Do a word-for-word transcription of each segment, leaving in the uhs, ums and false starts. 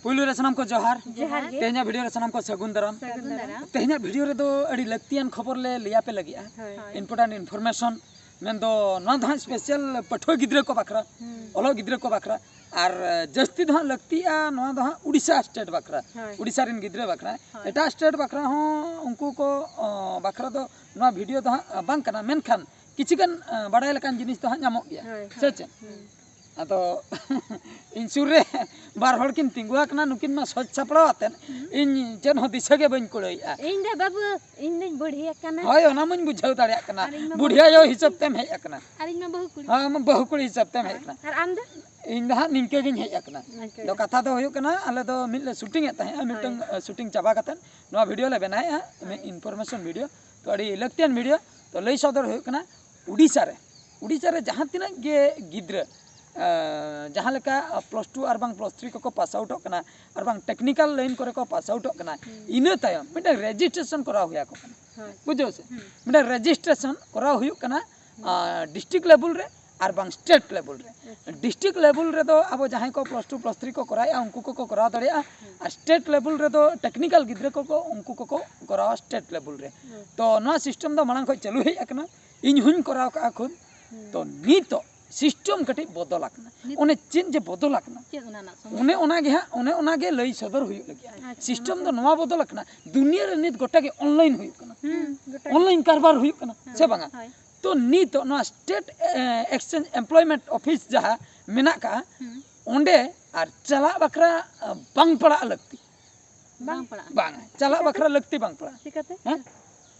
ᱯᱩᱭᱞᱩ ᱨᱮ ᱥᱟᱱᱟᱢ ᱠᱚ ᱡᱚᱦᱟᱨ᱾ ᱡᱚᱦᱟᱨ ᱜᱮ᱾ ᱛᱮᱦᱮᱧᱟᱜ ᱵᱷᱤᱰᱤᱭᱳ ᱨᱮ ᱥᱟᱱᱟᱢ ᱠᱚ ᱥᱟᱹᱜᱩᱱ ᱫᱟᱨᱟᱢ᱾ ᱥᱟᱹᱜᱩᱱ ᱫᱟᱨᱟᱢ᱾ ᱛᱮᱦᱮᱧᱟᱜ ᱵᱷᱤᱰᱤᱭᱳ ᱨᱮᱫᱚ ᱟᱹᱰᱤ ᱞᱟᱹᱠᱛᱤᱭᱟᱱ ᱠᱷᱚᱵᱚᱨ ᱞᱮ ᱞᱟᱹᱭ ᱟᱯᱮ ᱞᱟᱹᱜᱤᱫᱼᱟ᱾ ᱦᱳᱭ᱾ ᱤᱢᱯᱚᱨᱴᱮᱱᱴ ᱤᱱᱯᱷᱚᱨᱢᱮᱥᱚᱱ ᱢᱮᱱᱫᱚ ᱱᱚᱣᱟ ᱫᱚ ᱦᱟᱸᱜ ᱥᱯᱮᱥᱟᱞ ᱯᱟᱹᱴᱷᱩᱣᱟᱹ ᱜᱤᱫᱽᱨᱟᱹ ᱠᱚ ᱵᱟᱠᱷᱨᱟ, ᱦᱩᱸ᱾ ᱚᱞᱚᱜ ᱜᱤᱫᱽᱨᱟᱹ ᱠᱚ ᱵᱟᱠᱷᱨᱟ, ᱟᱨ ᱡᱟᱹᱥᱛᱤ ᱫᱚ ᱦᱟᱸᱜ ᱞᱟᱹᱠᱛᱤᱜᱼᱟ ᱱᱚᱣᱟ ᱫᱚ ᱦᱟᱸᱜ ᱩᱰᱤᱥᱟ ᱥᱴᱮᱴ ᱵᱟᱠᱷᱨᱟ, ᱦᱳᱭ᱾ ᱩᱰᱤᱥᱟ ᱨᱮᱱ ᱜᱤᱫᱽᱨᱟᱹ ᱵᱟᱠᱷᱨᱟ᱾ ᱦᱳᱭ᱾ ᱮᱴᱟᱜ ᱥᱴᱮᱴ ᱵᱟᱠᱷᱨᱟ ᱦᱚᱸ ᱩᱱᱠᱩ ᱠᱚ, ᱚ, ᱵᱟᱠᱷᱨᱟ ᱫᱚ ᱱᱚᱣᱟ ᱵᱷᱤᱰᱤᱭᱳ ᱫᱚ ᱦᱟᱸᱜ ᱵᱟᱝ ᱠᱟᱱᱟ, ᱢᱮᱱᱠᱷᱟᱱ ᱠᱤᱪᱷᱩ ᱜᱟᱱ, ᱚ, ᱵᱟᱲᱟᱭ ᱞᱮᱠᱟᱱ ᱡᱤᱱᱤᱥ ᱫᱚ ᱦᱟᱸᱜ ᱧᱟᱢᱚᱜ ᱜᱮᱭᱟ, ᱦᱳᱭ, ᱥᱮ ᱦᱳᱭ᱾ ᱪᱮᱫ? ᱦᱩᱸ᱾ ᱟᱫᱚ ᱤᱧ ᱥᱩᱨ ᱨᱮ ᱵᱟᱨ ᱦᱚᱲ ᱠᱤᱱ ᱛᱤᱸᱜᱩ ᱟᱠᱟᱱᱟ, ᱱᱩᱠᱤᱱ ᱢᱟ ᱥᱚᱡᱽ ᱥᱟᱯᱲᱟᱣ ᱟᱛᱮᱫ ᱦᱩᱸ᱾ ᱤᱧ ᱪᱮᱫ ᱦᱚᱸ ᱫᱤᱥᱟᱹ ᱜᱮ ᱵᱟᱹᱧ ᱠᱩᱲᱟᱹᱭᱮᱫᱼᱟ᱾ ᱤᱧ ᱫᱚ ᱵᱟᱹᱵᱩ, ᱤᱧ ᱫᱚᱧ ᱵᱩᱲᱦᱤ ᱟᱠᱟᱱᱟ᱾ ᱦᱳᱭ, ᱚᱱᱟ ᱢᱟᱧ ᱵᱩᱡᱷᱟᱹᱣ ᱫᱟᱲᱮᱭᱟᱜ ᱠᱟᱱᱟ, ᱟᱨ ᱤᱧ ᱢᱟ ᱵᱩᱲᱦᱤ ᱵᱟᱹᱦᱩ ᱟᱭᱳ ᱠᱩᱲᱤ᱾ ᱦᱤᱥᱟᱹᱵ ᱛᱮᱢ ᱦᱮᱡ ᱟᱠᱟᱱᱟ᱾ ᱟᱨ ᱤᱧ ᱢᱟ ᱵᱟᱹᱦᱩ ᱠᱩᱲᱤ᱾ ᱦᱮᱸ, ᱵᱟᱹᱦᱩ ᱠᱩᱲᱤ ᱦᱤᱥᱟᱹᱵ ᱛᱮᱢ ᱦᱮᱡ ᱟᱠᱟᱱᱟ᱾ ᱟᱨ ᱟᱢ ᱫᱚ? ᱤᱧ ᱫᱚ ᱦᱟᱸᱜ ᱱᱤᱝᱠᱟᱹ ᱜᱤᱧ ᱦᱮᱡ ᱟᱠᱟᱱᱟ᱾ ᱟᱪᱪᱷᱟ᱾ ᱟᱫᱚ ᱠᱟᱛᱷᱟ ᱫᱚ ᱦᱩᱭᱩᱜ ᱠᱟᱱᱟ, ᱟᱞᱮ ᱫᱚ ᱢᱤᱫ ᱞᱮ ᱥᱩᱴᱤᱝ ᱮᱫ ᱛᱟᱦᱮᱸᱜᱼᱟ, ᱢᱤᱫᱴᱟᱝ, ᱦᱳᱭ᱾ ᱟᱸ, ᱥᱩᱴᱤᱝ ᱪᱟᱵᱟ ᱠᱟᱛᱮᱫ ᱱᱚᱣᱟ ᱵᱷᱤᱰᱤᱭᱳ ᱞᱮ ᱵᱮᱱᱟᱣᱮᱫᱼᱟ, ᱢᱤᱫ ᱦᱳᱭ᱾ Information video. ᱛᱚ, ᱟᱹᱰᱤ ᱞᱟᱹᱠᱛᱤᱭᱟᱱ ᱵᱷᱤᱰᱤᱭᱳ᱾ ᱛᱚ, ᱞᱟᱹᱭ ᱥᱚᱫᱚᱨ ᱦᱩᱭᱩᱜ ᱠᱟᱱᱟ, ᱩᱰᱤᱥᱟ ᱨᱮ, ᱩᱰᱤᱥᱟ ᱨᱮ ᱡᱟᱦᱟᱸ ᱛᱤᱱᱟᱹᱜ ᱜᱮ ᱜᱤᱫᱽᱨᱟᱹ, ᱟᱸ, ᱡᱟᱦᱟᱸ ᱞᱮᱠᱟ, ᱟᱸ, ᱯᱞᱟᱥ ᱴᱩ ᱟᱨ ᱵᱟᱝ ᱯᱞᱟᱥ ᱛᱷᱨᱤ ᱠᱚᱠᱚ ᱯᱟᱥ ᱟᱣᱩᱴᱚᱜ ᱠᱟᱱᱟ ᱟᱨ ᱵᱟᱝ ᱴᱮᱠᱱᱤᱠᱟᱞ ᱞᱟᱭᱤᱱ ᱠᱚᱨᱮ ᱠᱚ ᱯᱟᱥ ᱟᱣᱩᱴᱚᱜ ᱠᱟᱱᱟ, ᱦᱩᱸ᱾ ᱤᱱᱟᱹ ᱛᱟᱭᱚᱢ ᱢᱤᱫᱴᱟᱝ ᱨᱮᱡᱤᱥᱴᱨᱮᱥᱚᱱ ᱠᱚᱨᱟᱣ ᱦᱩᱭ ᱟᱠᱚ ᱠᱟᱱᱟ᱾ ᱦᱳᱭ᱾ ᱵᱩᱡᱷᱟᱹᱣ ᱥᱮ? ᱦᱩᱸ᱾ ᱢᱤᱫᱴᱟᱝ ᱨᱮᱡᱤᱥᱴᱨᱮᱥᱚᱱ ᱠᱚᱨᱟᱣ ᱦᱩᱭᱩᱜ ᱠᱟᱱᱟ, ᱦᱩᱸ᱾ ᱟᱸ, ᱰᱤᱥᱴᱨᱤᱠᱴ ᱞᱮᱵᱮᱞ ᱨᱮ ᱟᱨ ᱵᱟᱝ ᱥᱴᱮᱴ ᱞᱮᱵᱮᱞ ᱨᱮ᱾ ᱟᱪᱪᱷᱟ᱾ ᱰᱤᱥᱴᱨᱤᱠᱴ ᱞᱮᱵᱮᱞ ᱨᱮᱫᱚ ᱟᱵᱚ ᱡᱟᱦᱟᱸᱭ ᱠᱚ ᱯᱞᱟᱥ ᱴᱩ ᱯᱞᱟᱥ ᱛᱷᱨᱤ ᱠᱚ ᱠᱚᱨᱟᱣᱮᱫᱼᱟ, ᱩᱱᱠᱩ ᱠᱚᱠᱚ ᱠᱚᱨᱟᱣ ᱫᱟᱲᱮᱭᱟᱜᱼᱟ᱾ ᱦᱩᱸ᱾ ᱟᱨ ᱥᱴᱮᱴ ᱞᱮᱵᱮᱞ ᱨᱮᱫᱚ ᱴᱮᱠᱱᱤᱠᱟᱞ ᱜᱤᱫᱽᱨᱟᱹ ᱠᱚᱠᱚ, ᱩᱱᱠᱩ ᱠᱚᱠᱚ ᱠᱚᱨᱟᱣᱟ ᱥᱴᱮᱴ ᱞᱮᱵᱮᱞ ᱨᱮ᱾ ᱦᱩᱸ᱾ ᱛᱚ, ᱱᱚᱣᱟ ᱥᱤᱥᱴᱮᱢ ᱫᱚ ᱢᱟᱲᱟᱝ ᱠᱷᱚᱱ ᱪᱟᱹᱞᱩ ᱦᱮᱡ ᱟᱠᱟᱱᱟ, ᱤᱧ ᱦᱚᱧ ᱠᱚᱨᱟᱣ ᱠᱟᱜᱼᱟ ᱠᱷᱩᱫ᱾ ᱦᱩᱸ᱾ ᱛᱚ, ᱱᱤᱛᱚᱜ ᱥᱤᱥᱴᱮᱢ ᱠᱟᱹᱴᱤᱡ ᱵᱚᱫᱚᱞ ᱟᱠᱟᱱᱟ᱾ ᱱᱤᱛ- ᱚᱱᱮ ᱪᱮᱫ ᱡᱮ ᱵᱚᱫᱚᱞ ᱟᱠᱟᱱᱟ? ᱪᱮᱫ ᱚᱱᱟ ᱨᱮᱱᱟᱜ ᱥᱚᱢᱚᱥᱥᱟ? ᱚᱱᱮ ᱚᱱᱟ ᱜᱮ ᱦᱟᱸᱜ, ᱚᱱᱮ ᱚᱱᱟ ᱜᱮ ᱞᱟᱹᱭ ᱥᱚᱫᱚᱨ ᱦᱩᱭᱩᱜ ᱞᱟᱹᱜᱤᱫ᱾ ᱟᱪᱪᱷᱟ, ᱥᱤᱥᱴᱮᱢ ᱢᱟᱥᱮ᱾ ᱫᱚ ᱱᱚᱣᱟ ᱵᱚᱫᱚᱞ ᱟᱠᱟᱱᱟ, ᱫᱩᱱᱤᱭᱟᱹ ᱨᱮ ᱱᱤᱛ ᱜᱚᱴᱟ ᱜᱮ ᱚᱱᱞᱟᱭᱤᱱ ᱦᱩᱭᱩᱜ ᱠᱟᱱᱟ᱾ ᱦᱩᱸ, ᱜᱚᱴᱟ ᱜᱮ᱾ ᱚᱱᱞᱟᱭᱤᱱ ᱠᱟᱨᱵᱟᱨ ᱦᱩᱭᱩᱜ ᱠᱟᱱᱟ, ᱦᱩᱸ, ᱥᱮ ᱵᱟᱝᱟ? ᱦᱳᱭ᱾ ᱛᱚ, ᱱᱤᱛᱚᱜ ᱱᱚᱣᱟ ᱥᱴᱮᱴ, ᱮ, ᱮᱠᱥᱪᱮᱧᱡᱽ ᱮᱢᱯᱞᱚᱭᱢᱮᱱᱴ ᱚᱯᱷᱤᱥ ᱡᱟᱦᱟᱸ ᱢᱮᱱᱟᱜ ᱠᱟᱜᱼᱟ, ᱦᱩᱸ᱾ ᱚᱸᱰᱮ ᱟᱨ ᱪᱟᱞᱟᱜ ᱵᱟᱠᱷᱨᱟ, ᱟ, ᱵᱟᱝ ᱯᱟᱲᱟᱜ ᱞᱟᱹᱠᱛᱤ᱾ ᱵᱟᱝ ᱯᱟᱲᱟᱜᱼᱟ᱾ ᱵᱟᱝ, ᱪᱟᱞᱟᱜ ᱪᱤᱠᱟᱹᱛᱮ? ᱵᱟᱠᱷᱨᱟ ᱞᱟᱹᱠᱛᱤ ᱵᱟᱝ ᱯᱟᱲᱟᱜᱼᱟ᱾ ᱪᱤᱠᱟᱹᱛᱮ? ᱦᱮᱸ?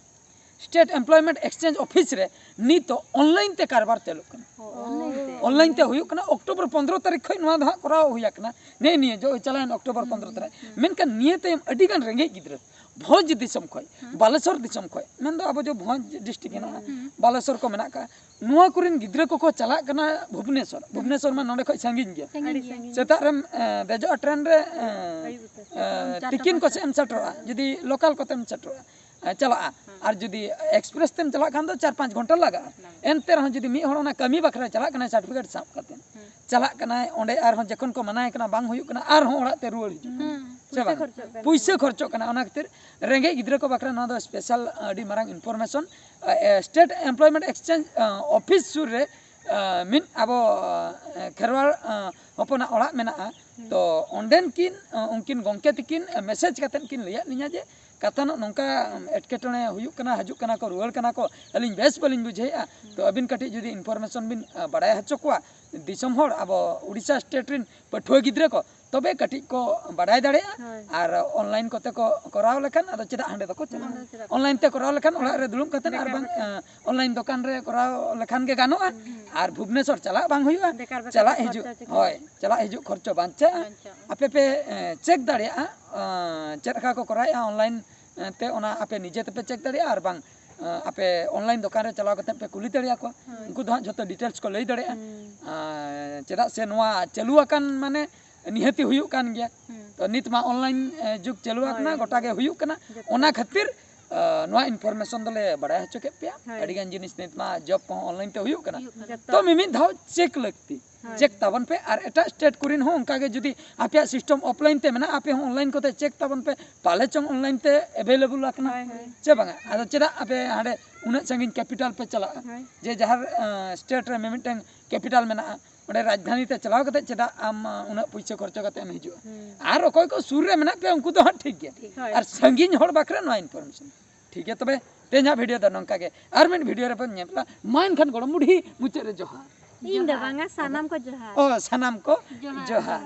ᱥᱴᱮᱴ ᱮᱢᱯᱞᱚᱭᱢᱮᱱᱴ ᱮᱠᱥᱪᱮᱧᱡᱽ ᱚᱯᱷᱤᱥ ᱨᱮ ᱱᱤᱛᱚᱜ ᱚᱱᱞᱟᱭᱤᱱ ᱛᱮ ᱠᱟᱨᱵᱟᱨ ᱪᱟᱹᱞᱩᱜ ᱠᱟᱱᱟ᱾ ᱚ, ᱚᱱᱞᱟᱭᱤᱱ ᱛᱮ? ᱚᱱᱞᱟᱭᱤᱱ ᱛᱮ ᱦᱩᱭᱩᱜ ᱠᱟᱱᱟ᱾ ᱚᱠᱴᱳᱵᱚᱨ ᱯᱚᱱᱫᱽᱨᱚ ᱛᱟᱹᱨᱤᱠᱷ ᱠᱷᱚᱱ ᱱᱚᱣᱟ ᱫᱚ ᱦᱟᱸᱜ ᱠᱚᱨᱟᱣ ᱦᱩᱭ ᱟᱠᱟᱱᱟ᱾ ᱱᱮᱜᱼᱮ ᱱᱤᱭᱟᱹ ᱡᱚ-, ᱪᱟᱞᱟᱣᱮᱱ ᱚᱠᱴᱳᱵᱚᱨ ᱦᱩᱸ, ᱯᱚᱱᱫᱽᱨᱚ ᱛᱟᱹᱨᱤᱠᱷ᱾ ᱦᱩᱸ᱾ ᱢᱮᱱᱠᱷᱟᱱ ᱱᱤᱭᱟᱹ ᱛᱟᱭᱚᱢ ᱟᱹᱰᱤ ᱜᱟᱱ ᱨᱮᱸᱜᱮᱡ ᱜᱤᱫᱽᱨᱟᱹ ᱵᱷᱚᱸᱡᱽ ᱫᱤᱥᱚᱢ ᱠᱷᱚᱱ, ᱦᱩᱸ᱾ ᱵᱟᱞᱮᱥᱚᱨ ᱫᱤᱥᱚᱢ ᱠᱷᱚᱱ, ᱢᱮᱱᱫᱚ ᱟᱵᱚ ᱡᱚ ᱵᱷᱚᱸᱡᱽ ᱰᱤᱥᱴᱨᱤᱠᱴ ᱦᱮᱱᱟᱜᱼᱟ, ᱦᱩᱸ᱾ ᱵᱟᱞᱮᱥᱚᱨ ᱠᱚ ᱢᱮᱱᱟᱜ ᱠᱟᱜᱼᱟ, ᱱᱚᱣᱟ ᱠᱚᱨᱮᱱ ᱜᱤᱫᱽᱨᱟᱹ ᱠᱚᱠᱚ ᱪᱟᱞᱟᱜ ᱠᱟᱱᱟ ᱵᱷᱩᱵᱽᱱᱮᱥᱚᱨ᱾ ᱦᱩᱸ᱾ ᱵᱷᱩᱵᱽᱱᱮᱥᱚᱨ ᱢᱟ ᱱᱚᱸᱰᱮ ᱠᱷᱚᱱ ᱥᱟᱺᱜᱤᱧ ᱜᱮᱭᱟ᱾ ᱥᱟᱺᱜᱤᱧ ᱜᱮᱭᱟ᱾ ᱥᱮᱛᱟᱜ ᱨᱮᱢ, ᱮ, ᱫᱮᱡᱚᱜᱼᱟ ᱴᱨᱮᱱ ᱨᱮ, ᱮ, ᱟᱹᱭᱩᱵ ᱩᱛᱟᱹᱨ᱾ ᱮ, ᱪᱟᱨᱴᱟ ᱛᱤᱠᱤᱱ ᱯᱟᱸᱪᱴᱟ᱾ ᱠᱚᱥᱮᱫ ᱮᱢ ᱥᱮᱴᱮᱨᱚᱜᱼᱟ, ᱡᱩᱫᱤ ᱞᱳᱠᱟᱞ ᱠᱚᱛᱮᱢ ᱥᱮᱴᱮᱨᱚᱜᱼᱟ, ᱮ, ᱪᱟᱞᱟᱜᱼᱟ᱾ ᱦᱮᱸ᱾ ᱟᱨ ᱡᱩᱫᱤ ᱮᱠᱥᱯᱨᱮᱥ ᱛᱮᱢ ᱪᱟᱞᱟᱜ ᱠᱷᱟᱱ ᱫᱚ ᱪᱟᱨ ᱯᱟᱸᱪ ᱜᱷᱚᱱᱴᱟ ᱞᱟᱜᱟᱜᱼᱟ᱾ ᱞᱟᱜᱟᱜᱼᱟ᱾ ᱮᱱᱛᱮ ᱨᱮᱦᱚᱸ ᱡᱩᱫᱤ ᱢᱤᱫ ᱦᱚᱲ ᱚᱱᱟ ᱠᱟᱹᱢᱤ ᱵᱟᱠᱷᱨᱟᱭ ᱪᱟᱞᱟᱜ ᱠᱟᱱᱟᱭ ᱥᱟᱨᱴᱤᱯᱷᱤᱠᱮᱴ ᱥᱟᱵ ᱠᱟᱛᱮ, ᱦᱮᱸ᱾ ᱪᱟᱞᱟᱜ ᱠᱟᱱᱟᱭ, ᱚᱸᱰᱮ ᱟᱨᱦᱚᱸ ᱡᱚᱠᱷᱚᱱ ᱠᱚ ᱢᱟᱱᱟᱭᱮ ᱠᱟᱱᱟ, ᱵᱟᱝ ᱦᱩᱭᱩᱜ ᱠᱟᱱᱟ, ᱟᱨᱦᱚᱸ ᱚᱲᱟᱜ ᱛᱮ ᱨᱩᱣᱟᱹᱲ ᱦᱤᱡᱩᱜ ᱠᱟᱱᱟ᱾ ᱥᱮ ᱵᱟᱝ? ᱯᱩᱭᱥᱟᱹ ᱠᱷᱚᱨᱪᱚᱜ ᱠᱟᱱᱟ᱾ ᱚᱱᱟ ᱠᱷᱟᱹᱛᱤᱨ ᱨᱮᱸᱜᱮᱡ ᱜᱤᱫᱽᱨᱟᱹ ᱠᱚ ᱵᱟᱠᱷᱨᱟ ᱱᱚᱣᱟ ᱫᱚ ᱥᱯᱮᱥᱟᱞ ᱟᱹᱰᱤ ᱢᱟᱨᱟᱝ ᱤᱱᱯᱷᱚᱨᱢᱮᱥᱚᱱ᱾ ᱥᱴᱮᱴ ᱮᱢᱯᱞᱚᱭᱢᱮᱱᱴ ᱮᱠᱥᱪᱮᱧᱡᱽ ᱚᱯᱷᱤᱥ ᱥᱩᱨ ᱨᱮ ᱢᱤᱫ ᱟᱵᱚ ᱠᱷᱮᱨᱣᱟᱲ ᱦᱚᱯᱚᱱᱟᱜ ᱚᱲᱟᱜ ᱢᱮᱱᱟᱜᱼᱟ᱾ ᱛᱚ ᱚᱸᱰᱮᱱ ᱠᱤᱱ ᱩᱱᱠᱤᱱ ᱜᱚᱢᱠᱮ ᱛᱤᱠᱤᱱ ᱢᱮᱥᱮᱡᱽ ᱠᱟᱛᱮᱫ ᱠᱤᱱ ᱞᱟᱹᱭᱟᱫ ᱞᱤᱧᱟ ᱡᱮ ᱠᱟᱛᱷᱟ ᱱᱚᱜᱼᱚ ᱱᱚᱝᱠᱟ ᱮᱴᱠᱮᱴᱚᱬᱮ ᱦᱩᱭᱩᱜ ᱠᱟᱱᱟ, ᱦᱤᱡᱩᱜ ᱠᱟᱱᱟ ᱠᱚ, ᱨᱩᱣᱟᱹᱲ ᱠᱟᱱᱟ ᱠᱚ, ᱟᱹᱞᱤᱧ ᱵᱮᱥ ᱵᱟᱹᱞᱤᱧ ᱵᱩᱡᱷᱟᱹᱣᱮᱫᱼᱟ᱾ ᱛᱚ ᱟᱹᱵᱤᱱ ᱠᱟᱹᱴᱤᱡ ᱡᱩᱫᱤ ᱤᱱᱯᱷᱚᱨᱢᱮᱥᱚᱱ ᱵᱤᱱ ᱵᱟᱲᱟᱭ ᱦᱚᱪᱚ ᱠᱚᱣᱟ ᱫᱤᱥᱚᱢ ᱦᱚᱲ, ᱟᱵᱚ ᱩᱲᱤᱥᱥᱟ ᱥᱴᱮᱴ ᱨᱮᱱ ᱯᱟᱹᱴᱷᱩᱣᱟᱹ ᱜᱤᱫᱽᱨᱟᱹ ᱠᱚ, ᱛᱚᱵᱮ ᱠᱟᱹᱴᱤᱡ ᱠᱚ ᱵᱟᱰᱟᱭ ᱫᱟᱲᱮᱭᱟᱜᱼᱟ᱾ ᱟᱨ ᱚᱱᱞᱟᱭᱤᱱ ᱠᱚᱛᱮ ᱠᱚ ᱠᱚᱨᱟᱣ ᱞᱮᱠᱷᱟᱱ ᱟᱫᱚ ᱪᱮᱫᱟᱜ ᱦᱟᱸᱰᱮ ᱫᱚᱠᱚ ᱪᱟᱞᱟᱜᱼᱟ? ᱚᱱᱞᱟᱭᱤᱱ ᱛᱮ ᱠᱚᱨᱟᱣ ᱞᱮᱠᱷᱟᱱ ᱚᱲᱟᱜ ᱨᱮ ᱫᱩᱲᱩᱵ ᱠᱟᱛᱮ ᱟᱨ ᱵᱟᱝ ᱚᱱᱞᱟᱭᱤᱱ ᱫᱚᱠᱟᱱ ᱨᱮ ᱠᱚᱨᱟᱣ ᱞᱮᱠᱷᱟᱱ ᱜᱮ ᱜᱟᱱᱚᱜᱼᱟ᱾ ᱟᱨ ᱵᱷᱩᱵᱽᱱᱮᱥᱚᱨ ᱪᱟᱞᱟᱜ ᱵᱟᱝ ᱦᱩᱭᱩᱜᱼᱟ᱾ ᱪᱟᱞᱟᱜ ᱦᱤᱡᱩᱜ, ᱦᱳᱭ, ᱪᱟᱞᱟᱜ ᱦᱤᱡᱩᱜ ᱠᱷᱚᱨᱪᱚ ᱵᱟᱧᱪᱟᱜᱼᱟ᱾ ᱟᱯᱮ ᱯᱮ ᱪᱮᱠ ᱫᱟᱲᱮᱭᱟᱜᱼᱟ ᱪᱮᱫ ᱞᱮᱠᱟ ᱠᱚ ᱠᱚᱨᱟᱣᱮᱫᱼᱟ ᱚᱱᱞᱟᱭᱤᱱ ᱛᱮ, ᱚᱱᱟ ᱟᱯᱮ ᱱᱤᱡᱮ ᱛᱮᱯᱮ ᱪᱮᱠ ᱫᱟᱲᱮᱭᱟᱜᱼᱟ᱾ ᱟᱨ ᱵᱟᱝ ᱟᱯᱮ ᱚᱱᱞᱟᱭᱤᱱ ᱫᱚᱠᱟᱱ ᱨᱮ ᱪᱟᱞᱟᱣ ᱠᱟᱛᱮ ᱯᱮ ᱠᱩᱞᱤ ᱫᱟᱲᱮᱭᱟᱠᱚᱣᱟ᱾ ᱩᱱᱠᱩ ᱫᱚ ᱦᱟᱸᱜ ᱡᱷᱚᱛᱚ ᱰᱤᱴᱮᱞᱥ ᱠᱚ ᱞᱟᱹᱭ ᱫᱟᱲᱮᱭᱟᱜᱼᱟ᱾ ᱪᱮᱫᱟᱜ ᱥᱮ ᱱᱚᱣᱟ ᱪᱟᱹᱞᱩ ᱟᱠᱟᱱ ᱢᱟᱱᱮ ᱱᱤᱦᱟᱹᱛᱤ ᱦᱩᱭᱩᱜ ᱠᱟᱱ ᱜᱮᱭᱟ᱾ ᱛᱚ ᱱᱤᱛ ᱢᱟ ᱚᱱᱞᱟᱭᱤᱱ ᱡᱩᱜᱽ ᱪᱟᱹᱞᱩ ᱟᱠᱟᱱᱟ, ᱜᱚᱴᱟ ᱜᱮ ᱦᱩᱭᱩᱜ ᱠᱟᱱᱟ᱾ ᱚᱱᱟ ᱠᱷᱟᱹᱛᱤᱨ ᱱᱚᱣᱟ ᱤᱱᱯᱷᱚᱨᱢᱮᱥᱚᱱ ᱫᱚᱞᱮ ᱵᱟᱲᱟᱭ ᱦᱚᱪᱚ ᱠᱮᱫ ᱯᱮᱭᱟ᱾ ᱟᱹᱰᱤᱜᱟᱱ ᱡᱤᱱᱤᱥ ᱱᱤᱛ ᱢᱟ ᱡᱚᱵ ᱠᱚᱦᱚᱸ ᱚᱱᱞᱟᱭᱤᱱ ᱛᱮ ᱦᱩᱭᱩᱜ ᱠᱟᱱᱟ᱾ ᱛᱚ ᱢᱤᱢᱤᱫ ᱫᱷᱟᱣ ᱪᱮᱠ ᱞᱟᱹᱠᱛᱤ᱾ ᱪᱮᱠ ᱛᱟᱵᱚᱱ ᱯᱮ᱾ ᱟᱨ ᱮᱴᱟᱜ ᱥᱴᱮᱴ ᱠᱚᱨᱮᱱ ᱦᱚᱸ ᱚᱱᱠᱟ ᱜᱮ ᱡᱩᱫᱤ ᱟᱯᱮᱭᱟᱜ ᱥᱤᱥᱴᱮᱢ ᱚᱯᱷᱞᱟᱭᱤᱱ ᱛᱮ ᱢᱮᱱᱟᱜᱼᱟ, ᱟᱯᱮ ᱦᱚᱸ ᱚᱱᱞᱟᱭᱤᱱ ᱠᱚᱛᱮ ᱪᱮᱠ ᱛᱟᱵᱚᱱ ᱯᱮ, ᱯᱟᱞᱮ ᱪᱚᱝ ᱚᱱᱞᱟᱤᱱ ᱛᱮ ᱮᱵᱮᱞᱮᱵᱚᱞ ᱟᱠᱟᱱᱟ᱾ ᱪᱮ ᱵᱟᱝᱟ? ᱟᱫᱚ ᱪᱮᱫᱟᱜ ᱟᱯᱮ ᱦᱟᱸᱰᱮ ᱩᱱᱟᱹᱜ ᱥᱟᱺᱜᱤᱧ ᱠᱮᱯᱤᱴᱟᱞ ᱯᱮ ᱪᱟᱞᱟᱜᱼᱟ? ᱡᱮ ᱡᱟᱦᱟᱸ ᱥᱴᱮᱴ ᱨᱮ ᱢᱤᱢᱤᱫᱴᱟᱝ ᱠᱮᱯᱤᱴᱟᱞ ᱢᱮᱱᱟᱜᱼᱟ, ᱚᱸᱰᱮ ᱨᱟᱡᱽᱫᱷᱟᱱᱤ ᱛᱮ ᱪᱟᱞᱟᱣ ᱠᱟᱛᱮ ᱪᱮᱫᱟᱜ ᱟᱢ ᱩᱱᱟᱹᱜ ᱯᱩᱭᱥᱟᱹ ᱠᱷᱚᱨᱪᱟ ᱠᱟᱛᱮ ᱮᱢ ᱦᱤᱡᱩᱜᱼᱟ? ᱟᱨ ᱚᱠᱚᱭ ᱠᱚ ᱥᱩᱨ ᱨᱮ ᱢᱮᱱᱟᱜ ᱯᱮᱭᱟ ᱩᱱᱠᱩ ᱫᱚ ᱦᱟᱸᱜ ᱴᱷᱤᱠ ᱜᱮᱭᱟ᱾ ᱟᱨ ᱥᱟᱺᱜᱤᱧ ᱦᱚᱲ ᱵᱟᱠᱷᱨᱟ ᱱᱚᱣᱟ ᱤᱱᱯᱷᱚᱨᱢᱮᱥᱚᱱ᱾ ᱴᱷᱤᱠ ᱜᱮᱭᱟ, ᱛᱚᱵᱮ ᱛᱮᱦᱮᱧᱟᱜ ᱵᱷᱤᱰᱤᱭᱳ ᱫᱚ ᱱᱚᱝᱠᱟ ᱜᱮ᱾ ᱟᱨ ᱢᱤᱫ ᱵᱷᱤᱰᱤᱭᱳ ᱨᱮᱵᱚᱱ ᱧᱮᱯᱮᱞᱟ᱾ ᱢᱟ ᱮᱱᱠᱷᱟᱱ ᱜᱚᱲᱚᱢ ᱵᱩᱰᱷᱤ ᱢᱩᱪᱟᱹᱫ ᱨᱮ ᱡᱚᱦᱟᱨ᱾ ᱤᱧ ᱫᱚ ᱵᱟᱝᱟ, ᱥᱟᱱᱟᱢ ᱠᱚ ᱡᱚᱦᱟᱨ᱾ ᱚ, ᱥᱟᱱᱟᱢ ᱠᱚ ᱡᱚᱦᱟᱨ᱾